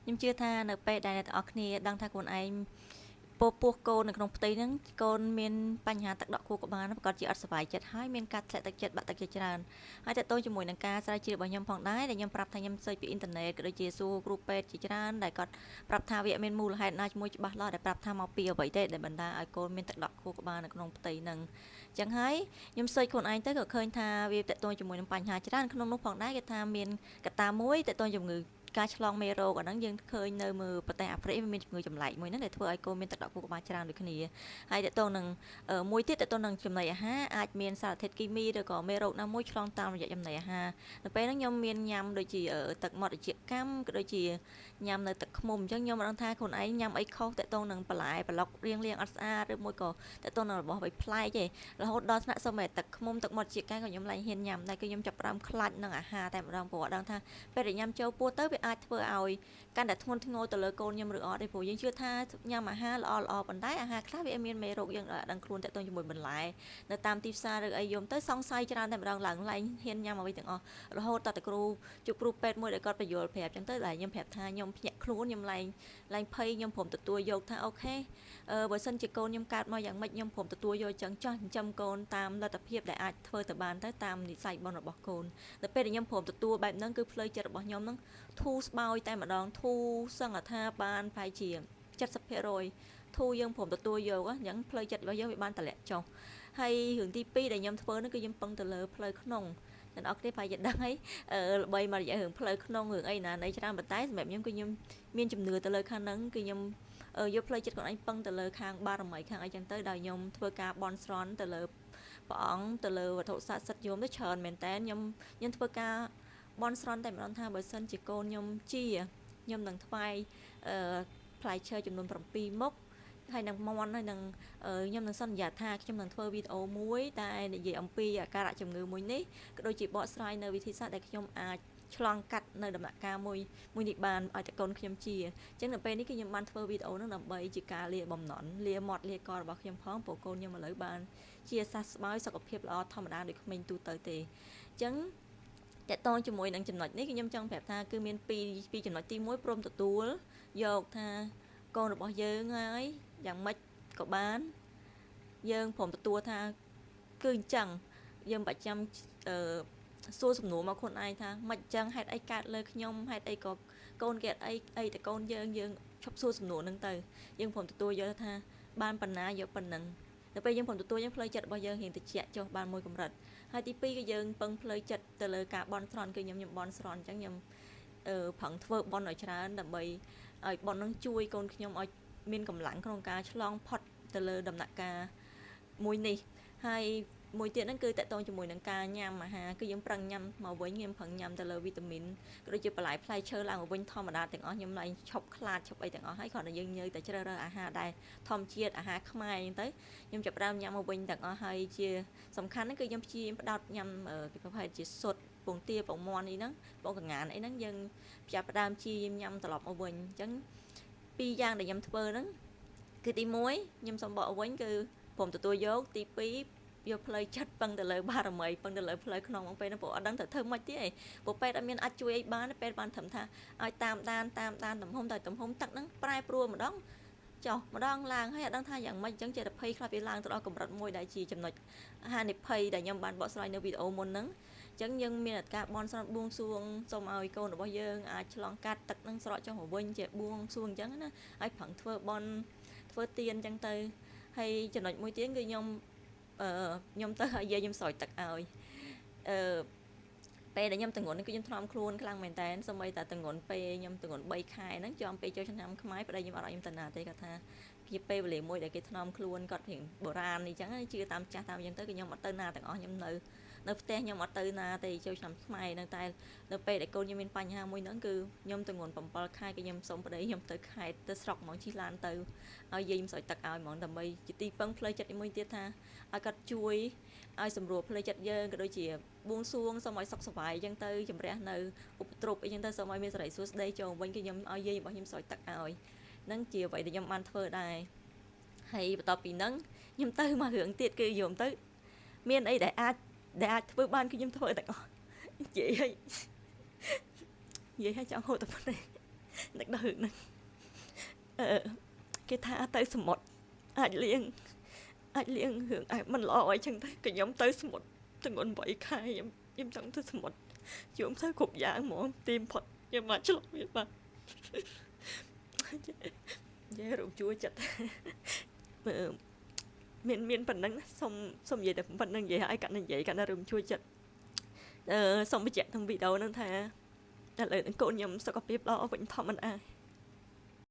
ខ្ញុំជឿថានៅពេលដែលអ្នកទាំងអស់គ្នាដឹងថាខ្លួនឯងពោពោះកូននៅក្នុងផ្ទៃហ្នឹងកូនមានបញ្ហាទឹកដក់ខួរក្បាលប្រកាសជាអត់សប្បាយចិត្តហើយមានការធ្លាក់ទឹកចិត្តបាក់ទឹកចិត្តច្រើនហើយតទៅជាមួយនឹងការស្រាវជ្រាវរបស់ខ្ញុំផងដែរដែលខ្ញុំប្រាប់ថាខ្ញុំ search ពីអ៊ីនធឺណិតក៏ដូចជាសួរគ្រូពេទ្យជាច្រើនដែលគាត់ប្រាប់ថាវាអត់មានមូលហេតុណាមួយច្បាស់លាស់ដែលប្រាប់ថាមកពីអ្វីទេដែលបណ្ដាលឲ្យកូនមានទឹកដក់ខួរក្បាលនៅក្នុងផ្ទៃហ្នឹងអញ្ចឹងហើយខ្ញុំ search ខ្លួនឯងទៅក៏ឃើញថាវាតទៅជាមួយនឹងបញ្ហាច្រើនក្នុងនោះផងដែរគេថាមានកត្តាមួយតទៅជំងឺការឆ្លងមេរោគអាហ្នឹងយើងឃើញនៅមើលប្រទេសអាហ្វ្រិកវាមានជំងឺចម្លែកមួយហ្នឹងដែលធ្វើឲ្យកូនមានទឹកដក់ខួរក្បាលច្រើនដូចគ្នាហើយតទៅនឹងមួយទៀតតទៅនឹងចំណីអាហារអាចមានសារធាតុគីមីឬក៏មេរោគណាមួយឆ្លងតាមរយៈចំណីអាហារនៅពេលហ្នឹងខ្ញុំមានញ៉ាំដូចជាទឹកមាត់ត្រចៀកកម្មក៏ដូចជាញ៉ាំនៅទឹកឃ្មុំអញ្ចឹងខ្ញុំមិនដឹងថាខ្លួនឯងញ៉ាំអីខុសតទៅនឹងបន្លែប្លុករៀងលៀងអត់ស្អាតឬមួយក៏តទៅនឹងរបស់អ្វីប្លែកទេរហូតដល់ថ្នាក់សូម្បីតែទឹកឃ្មុំទឹកមាត់ត្រចៀកកម្មក៏ខ្ញុំឡើងហ៊ានញ៉ាំដែរគឺខ្ញុំចាប់ផ្ដើមខ្លាចនឹងអាហារតែម្ដងព្រោះអត់ដឹងថាពេលដែលញ៉ាំចូលពោះទៅវាអាចធ្វើឲ្យកាន់តែធ្ងន់ធ្ងរទៅលើកូនខ្ញុំឬអត់ទេព្រោះយើងជឿថាញ៉ាំអាហារល្អល្អប៉ុន្តែអាហារខ្លះវាមានមេរោគយើងអត់ដឹងខ្លួនតទៅជាមួយបន្លែនៅតាមទីផ្សារឬអីយំទៅសង្ស័យច្រើនតែម្ដងឡើងឡើងហ៊ានញ៉ាំអ្វីទាំងអស់រហូតតតែគ្រូជួបគ្រូពេទ្យមួយដែលគាត់បញ្យល់ប្រាប់ចឹងទៅដែលខ្ញុំប្រាប់ថាខ្ញុំភ្ញាក់ខ្លួនខ្ញុំឡើងឡើងភ័យខ្ញុំព្រមទទួលយកថា okay អឺបើសិនជាកូនខ្ញុំកើតមកយ៉ាងម៉េចខ្ញុំព្រមទទួលយកចឹងចោះចិញ្ចឹមកូនតាមលទ្ធភាពដែលអាចធ្វើទៅបានទៅតាមនិស័យបុណ្យរបស់កូនដល់ពេលដែលខ្ញុំព្រមទទួលបែបហ្នឹងគឺផ្លូវចិត្តរបស់ខ្ញុំហ្នឹងធូរស្បើយតែម្ដងធូរសឹងថាបានប្រហែលជា70%ធូរយើងព្រមទទួលយកអញ្ចឹងផ្លូវចិត្តរបស់យើងវាបានតម្លាក់ចុះហើយរឿងទី2ដែលខ្ញុំធ្វើនោះគឺខ្ញុំពឹងទៅលើផ្លូវក្នុងអ្នកនរគ្នាប្រហែលជាដឹងហើយល្បីមករយៈរឿងផ្លូវក្នុងរឿងអីណាណីច្រើនប៉ុន្តែសម្រាប់ខ្ញុំគឺខ្ញុំមានជំនឿទៅលើខាងហ្នឹងគឺខ្ញុំយកផ្លូវចិត្តខ្លួនឯងពឹងទៅលើខាងបារមីខាងអីចឹងទៅដោយខ្ញុំធ្វើការបន់ស្រន់ទៅលើព្រះអង្គទៅលើវត្ថុស័ក្តិសិទ្ធិយមទៅច្រើនមែនតើខ្ញុំខ្ញុំធ្វើការបន់ស្រន់តែម្ដងថាបើសិនជាកូនខ្ញុំជាខ្ញុំនឹងថ្វាយអឺផ្លែឈើចំនួន7មុខហើយនឹងមន់ហើយនឹងខ្ញុំនឹងសន្យាថាខ្ញុំនឹងធ្វើវីដេអូមួយតែនិយាយអំពីអាការៈជំងឺមួយនេះក៏ដូចជាបកស្រាយនៅវិធីសាស្ត្រដែលខ្ញុំអាចឆ្លងកាត់នៅដំណាក់កាលមួយមួយនេះបានឲ្យតែកូនខ្ញុំជាអញ្ចឹងនៅពេលនេះគឺខ្ញុំបានធ្វើវីដេអូនោះដើម្បីជាការលាបំណន់លាមាត់លាករបស់ខ្ញុំផងព្រោះកូនខ្ញុំឥឡូវបានជាសះស្បើយសុខភាពល្អធម្មតាដូចក្មេងទូទៅទេអញ្ចឹងតកតងជាមួយនឹងចំណុចនេះខ្ញុំចង់ប្រាប់ថាគឺមានពីរពីរចំណុចទី1ព្រមទទួលយកថាកូនរបស់យើងហើយយ៉ាងម៉េចក៏បានយើងព្រមទទួលថាគឺអញ្ចឹងយើងបាច់ចាំអឺសួរសំណួរមកខ្លួនឯងថាមិនអញ្ចឹងហេតុអីកើតលើខ្ញុំហេតុអីក៏កូនគេអត់អីអីតែកូនយើងយើងឈប់សួរសំណួរហ្នឹងទៅយើងព្រមទទួលយកថាបានប៉ុណ្ណាយកប៉ុណ្ណឹងដល់ពេលយើងព្រមទទួលយើងផ្លូវចិត្តរបស់យើងរៀងតិចចុះបានមួយកម្រិតហើយទី2គឺយើងពឹងផ្លូវចិត្តទៅលើការបន់ស្រន់គឺខ្ញុំខ្ញុំបន់ស្រន់អញ្ចឹងខ្ញុំអឺប្រឹងធ្វើបន់ឲ្យច្រើនដើម្បីឲ្យបន់នឹងជួយកូនខ្ញុំឲ្យមានកម្លាំងក្នុងការឆ្លងផុតទៅលើដំណាក់កាលមួយនេះហើយមួយទៀតហ្នឹងគឺតកតងជាមួយនឹងការញ៉ាំអាហារគឺយើងប្រឹងញ៉ាំមកវិញខ្ញុំប្រឹងញ៉ាំទៅលើវីតាមីនក៏ដូចជាបន្លែផ្លែឈើឡើងមកវិញធម្មតាទាំងអស់ខ្ញុំឡើងឈប់ខ្លាចឈប់អីទាំងអស់ហើយគ្រាន់តែយើងញើតែជ្រើសរើសអាហារដែលធម្មជាតិអាហារខ្មែរអញ្ចឹងទៅខ្ញុំចាប់ផ្ដើមញ៉ាំមកវិញទាំងអស់ហើយជាសំខាន់ហ្នឹងគឺខ្ញុំព្យាយាមផ្ដោតញ៉ាំគេប្រភេទជាស៊ុតពងទាពងមាន់អីហ្នឹងពងកងានអីហ្នឹងយើងចាប់ផ្ដើមជាញ៉ាំត្រឡប់មកវិញអញ្ចឹងពីរយ៉ាងដែលខ្ញុំធ្វើហ្នឹងគឺទី1ខ្ញុំសូមបកវិញគឺព្រមទទួលយកទី2យកផ្លូវចិត្តពឹងទៅលើបារមីពឹងទៅលើផ្លូវក្នុងហ្នឹងពេលហ្នឹងព្រោះអត់ដឹងត្រូវធ្វើម៉េចទៀតឯងព្រោះពេទ្យអត់មានអាចជួយអីបានពេទ្យបានត្រឹមថាឲ្យតាមដានតាមដានទំហំតែទំហំទឹកហ្នឹងប្រែប្រួលម្ដងចុះម្ដងឡើងហើយអត់ដឹងថាយ៉ាងម៉េចអញ្ចឹងចេះតែភ័យខ្លះវាឡើងទៅដល់កម្រិតមួយដែលជាចំណុចហានិភ័យដែលខ្ញុំបានបកស្រាយនៅវីដេអូមុនហ្នឹងអញ្ចឹងយើងមានការបន់ស្រន់បួងសួងសូមឲ្យកូនរបស់យើងអាចឆ្លងកាត់ទឹកនឹងស្រកចុះមកវិញជាបួងសួងអញ្ចឹងណាឲ្យប្រឹងធ្វើបន់ធ្វើទៀនអញ្ចឹងទៅហើយចំណុចមួយទៀតគឺខ្ញុំអឺខ្ញុំទៅឲ្យយាយខ្ញុំស្រោចទឹកឲ្យអឺពេលដែលខ្ញុំតងន់គឺខ្ញុំថ្នមខ្លួនខ្លាំងមែនតើសូម្បីតែតងន់ពេលខ្ញុំតងន់3ខែហ្នឹងចំពេលចូលឆ្នាំខ្មែរប្តីខ្ញុំអត់ឲ្យខ្ញុំទៅណាទេគាត់ថាជាពេលវេលាមួយដែលគេថ្នមខ្លួនគាត់រៀងបុរាណអញ្ចឹងជឿតាមចាស់តាមអញ្ចឹងទៅគឺខ្ញុំអត់ទៅណាទាំងអស់ខ្ញុំនៅនៅផ្ទះខ្ញុំអត់ទៅណាទេចូលឆ្នាំខ្មែរនៅតែនៅពេលដែលកូនខ្ញុំមានបញ្ហាមួយហ្នឹងគឺខ្ញុំទងន់7ខែគឺខ្ញុំសុំប្តីខ្ញុំទៅខេត្តទៅស្រុកហ្មងជិះឡានទៅឲ្យយាយខ្ញុំស្រោចទឹកឲ្យហ្មងដើម្បីជាទីពឹងផ្លូវចិត្តមួយទៀតថាឲ្យគាត់ជួយឲ្យសម្រួលផ្លូវចិត្តយើងក៏ដូចជាបួងសួងសូមឲ្យសុខសប្បាយអញ្ចឹងទៅជំរះនៅឧបទ្រពអីចឹងទៅសូមឲ្យមានសេរីសួស្តីចូលវិញគឺខ្ញុំឲ្យយាយរបស់ខ្ញុំស្រោចទឹកឲ្យហ្នឹងជាអ្វីដែលខ្ញុំបានធ្វើដែរហើយបន្ទាប់ពីហ្នឹងខ្ញុំទៅមករឿងទៀតគឺយំទៅមានអីដែលអាចធ្វើបានគឺខ្ញុំធ្វើទាំងអស់និយាយឲ្យនិយាយឲ្យចង់ហូតតែប៉ុណ្ណេះ នឹកដល់រឿងហ្នឹងអឺគេថាទៅសមុទ្រអាចលៀងអាចលៀងរឿងអាចមិនល្អអីចឹងទៅក៏ខ្ញុំទៅសមុទ្រទងន់8ខែខ្ញុំខ្ញុំចង់ទៅសមុទ្រជួមទៅគ្រប់យ៉ាងហ្មងទីបំផុតខ្ញុំមកឆ្លងវាបាទនិយាយរំជួលចិត្តមើលមានមានប៉ុណ្ណឹងសុំសុំនិយាយតែប៉ុណ្ណឹងនិយាយឲ្យកាន់និយាយកាន់តែរំជួលចិត្តអឺសូមបញ្ជាក់ក្នុងវីដេអូហ្នឹងថាឥឡូវនឹងកូនខ្ញុំសុខភាពល្អវិញធម្មតា។